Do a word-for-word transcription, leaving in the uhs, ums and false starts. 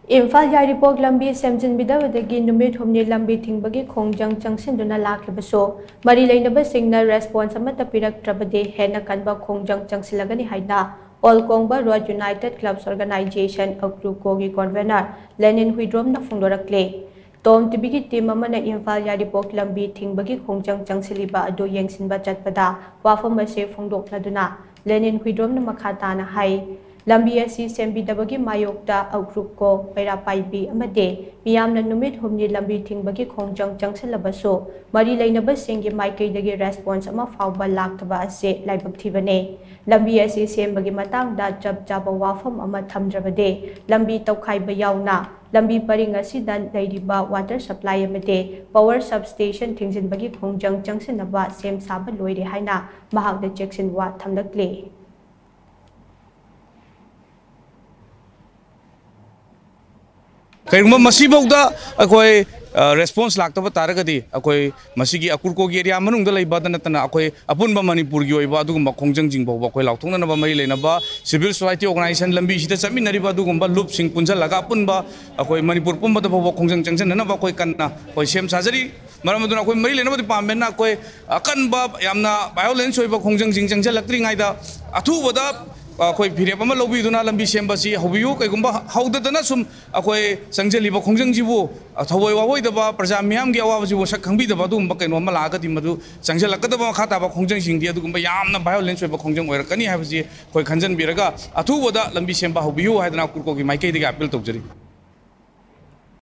ꯏꯝꯐꯥꯜ ꯌꯥꯏꯔꯤꯄꯣꯛ ꯂꯝꯕꯤ ꯁꯦꯝꯖꯤꯟꯕꯤꯗꯕꯗꯒꯤ ꯅꯨꯃꯤꯠ ꯍꯨꯝꯅꯤ ꯂꯝꯕꯤ ꯊꯤꯡꯕꯒꯤ ꯈꯣꯡꯖꯪ ꯆꯪꯁꯤꯟꯗꯨꯅ ꯂꯥꯛꯂꯕꯁꯨ, ꯃꯔꯤ ꯂꯩꯅꯕꯁꯤꯡꯅ ꯔꯦꯁꯄꯣꯟꯁ ꯑꯃꯠꯇ ꯄꯤꯔꯛꯇ꯭ꯔꯕꯗꯤ ꯍꯦꯟꯅ ꯀꯟꯕ ꯈꯣꯡꯖꯪ ꯆꯪꯁꯤꯜꯂꯒꯅꯤ ꯍꯥꯏꯅ ꯑꯣꯜ ꯀꯣꯡꯕ ꯔꯣꯗ ꯌꯨꯅꯥꯏꯇꯦꯗ ꯀ꯭ꯂꯕꯁ ꯑꯣꯔꯒꯅꯥꯏꯖꯦꯁꯟ, ꯑꯀ꯭ꯔꯨꯀꯣꯒꯤ ꯀꯣꯟꯚꯦꯅꯔ ꯂꯦꯅꯤꯟ ꯍꯨꯏꯗ꯭ꯔꯣꯝꯅ ꯐꯣꯡꯗꯣꯔꯛꯂꯦ꯫ ꯇꯣꯝ ꯇꯤꯚꯤꯒꯤ ꯇꯤꯝ ꯑꯃꯅ ꯏꯝꯐꯥꯜ ꯌꯥꯏꯔꯤꯄꯣꯛ ꯂꯝꯕꯤ ꯊꯤꯡꯕꯒꯤ ꯈꯣꯡꯖꯪ ꯆꯪꯁꯤꯜꯂꯤꯕ ꯑꯗꯨ ꯌꯦꯡꯁꯤꯟꯕ ꯆꯠꯄꯗ ꯋꯥꯐꯝ ꯑꯁꯤ ꯐꯣꯡꯗꯣꯛꯂꯗꯨꯅ ꯂꯦꯅꯤꯟ ꯍꯨꯏꯗ꯭ꯔꯣꯝꯅ ꯃꯈꯥ ꯇꯥꯅ ꯍꯥꯏ, ꯂꯝꯕꯤ ꯑꯁꯤ ꯁꯦꯝꯕꯤꯗꯕꯒꯤ ꯃꯥꯌꯣꯛꯇ ꯑꯀ꯭ꯔꯨꯀꯣ, ꯃꯩꯔꯥ ꯄꯥꯏꯕꯤ ꯑꯃꯗꯤ ꯃꯤꯌꯥꯝꯅ ꯅꯨꯃꯤꯠ ꯍꯨꯝꯅꯤ ꯂꯝꯕꯤ ꯊꯤꯡꯕꯒꯤ ꯈꯣꯡꯖꯪ ꯆꯪꯁꯤꯜꯂꯕꯁꯨ ꯃꯔꯤ ꯂꯩꯅꯕꯁꯤꯡꯒꯤ ꯃꯥꯏꯀꯩꯗꯒꯤ ꯔꯦꯁꯄꯣꯟꯁ ꯑꯃ ꯐꯥꯎꯕ ꯂꯥꯛꯇꯕ ꯑꯁꯤ ꯂꯥꯏꯕꯛ ꯊꯤꯕꯅꯤ꯫ ꯂꯝꯕꯤ ꯑꯁꯤ ꯁꯦꯝꯕꯒꯤ ꯃꯇꯥꯡꯗ ꯆꯞ ꯆꯥꯕ ꯋꯥꯐꯝ ꯑꯃ ꯊꯝꯗ꯭ꯔꯕꯗꯤ ꯂꯝꯕꯤ ꯇꯧꯈꯥꯏꯕ ꯌꯥꯎꯅ ꯂꯝꯕꯤ ꯄꯔꯤꯡ ꯑꯁꯤꯗ ꯂꯩꯔꯤꯕ ꯋꯥꯇꯔ ꯁꯄ꯭ꯂꯥꯏ ꯑꯃꯗꯤ ꯄꯋꯔ ꯁꯕꯁ꯭ꯇꯦꯁꯟ ꯊꯤꯡꯖꯤꯟꯕꯒꯤ ꯈꯣꯡꯖꯪ ꯆꯪꯁꯤꯟꯅꯕ ꯁꯦꯝ ꯁꯥꯕ ꯂꯣꯏꯔꯦ ꯍꯥꯏꯅ ꯃꯍꯥꯛꯅ ꯆꯦꯛꯁꯤꯟꯋꯥ ꯊꯝꯂꯛꯂꯤ꯫ ꯀꯔꯤꯒꯨꯝꯕ ꯃꯁꯤꯐꯥꯎꯗ ꯑꯩꯈꯣꯏ, ꯑ, ꯔꯦꯁꯄꯣꯟꯁ ꯂꯥꯛꯇꯕ ꯇꯥꯔꯒꯗꯤ, ꯑꯩꯈꯣꯏ ꯃꯁꯤꯒꯤ ꯑꯀ꯭ꯔꯨꯀꯣꯒꯤ ꯑꯦꯔꯤꯌꯥ ꯃꯅꯨꯡꯗ ꯂꯩꯕꯗ ꯅꯠꯇꯅ ꯑꯩꯈꯣꯏ ꯑꯄꯨꯟꯕ ꯃꯅꯤꯄꯨꯔꯒꯤ ꯑꯣꯏꯕ ꯑꯗꯨꯒꯨꯝꯕ ꯈꯣꯡꯖꯪꯁꯤꯡ ꯐꯥꯎꯕ ꯑꯩꯈꯣꯏ ꯂꯥꯎꯊꯣꯛꯅꯅꯕ, ꯃꯔꯤ ꯂꯩꯅꯕ ꯁꯤꯚꯤꯜ ꯁꯣꯁꯥꯏꯇꯤ ꯑꯣꯔꯒꯅꯥꯏꯖꯦꯁꯟ, ꯂꯝꯕꯤꯁꯤꯗ ꯆꯠꯃꯤꯟꯅꯔꯤꯕ ꯑꯗꯨꯒꯨꯝꯕ ꯂꯨꯞꯁꯤꯡ ꯄꯨꯟꯁꯤꯜꯂꯒ ꯑꯄꯨꯟꯕ ꯑꯩꯈꯣꯏ ꯃꯅꯤꯄꯨꯔ ꯄꯨꯝꯕꯗ ꯐꯥꯎꯕ ꯈꯣꯡꯖꯪ ꯆꯪꯁꯤꯟꯅꯅꯕ ꯑꯩꯈꯣꯏ ꯀꯟꯅ ꯑꯩꯈꯣꯏ ꯁꯦꯝ ꯁꯥꯖꯔꯤ꯫ ꯃꯔꯝ ꯑꯗꯨꯅ ꯑꯩꯈꯣꯏ ꯃꯔꯤ ꯂꯩꯅꯕ ꯗꯤꯄꯥꯔꯠꯃꯦꯟꯅ ꯑꯩꯈꯣꯏ ꯑꯀꯟꯕ, ꯌꯥꯝꯅ ꯚꯥꯏꯑꯣꯂꯦꯟꯁ ꯑꯣꯏꯕ ꯈꯣꯡꯖꯪꯁꯤꯡ ꯆꯪꯁꯤꯜꯂꯛꯇ꯭ꯔꯤꯉꯩꯗ ꯑꯊꯨꯕꯗ ꯑꯩꯈꯣꯏ ꯐꯤꯔꯦꯞ ꯑꯃ ꯂꯧꯕꯤꯗꯨꯅ ꯂꯝꯕꯤ ꯁꯦꯝꯕꯁꯤ ꯍꯧꯕꯤꯌꯨ꯫ ꯀꯩꯒꯨꯝꯕ ꯍꯧꯗꯗꯅ ꯁꯨꯝ ꯑꯩꯈꯣꯏ ꯆꯪꯁꯤꯜꯂꯤꯕ ꯈꯣꯡꯖꯪꯁꯤꯕꯨ ꯊꯑꯣꯏ ꯋꯥꯑꯣꯏꯗꯕ, ꯄ꯭ꯔꯖꯥ ꯃꯤꯌꯥꯝꯒꯤ ꯑꯋꯥꯕꯁꯤꯕꯨ ꯁꯛ ꯈꯪꯕꯤꯗꯕ ꯑꯗꯨꯒꯨꯝꯕ ꯀꯩꯅꯣ ꯑꯃ ꯂꯥꯛꯑꯒꯗꯤ, ꯃꯗꯨ ꯆꯪꯁꯤꯜꯂꯛꯀꯗꯕ ꯃꯈꯥ ꯇꯥꯕ ꯈꯣꯡꯖꯪꯁꯤꯡꯗꯤ ꯑꯗꯨꯒꯨꯝꯕ ꯌꯥꯝꯅ ꯚꯥꯏꯑꯣꯂꯦꯟꯁ ꯑꯣꯏꯕ ꯈꯣꯡꯖꯪ ꯑꯣꯏꯔꯛꯀꯅꯤ ꯍꯥꯏꯕꯁꯤ ꯑꯩꯈꯣꯏ ꯈꯟꯖꯟꯕꯤꯔꯒ ꯑꯊꯨꯕꯗ ꯂꯝꯕꯤ ꯁꯦꯝꯕ ꯍꯧꯕꯤꯌꯨ ꯍꯥꯏꯗꯅ ꯀ꯭ꯔꯨꯀꯣꯒꯤ ꯃꯥꯏꯀꯩꯗꯒꯤ ꯑꯥꯄꯤꯜ ꯇꯧꯖꯔꯤ꯫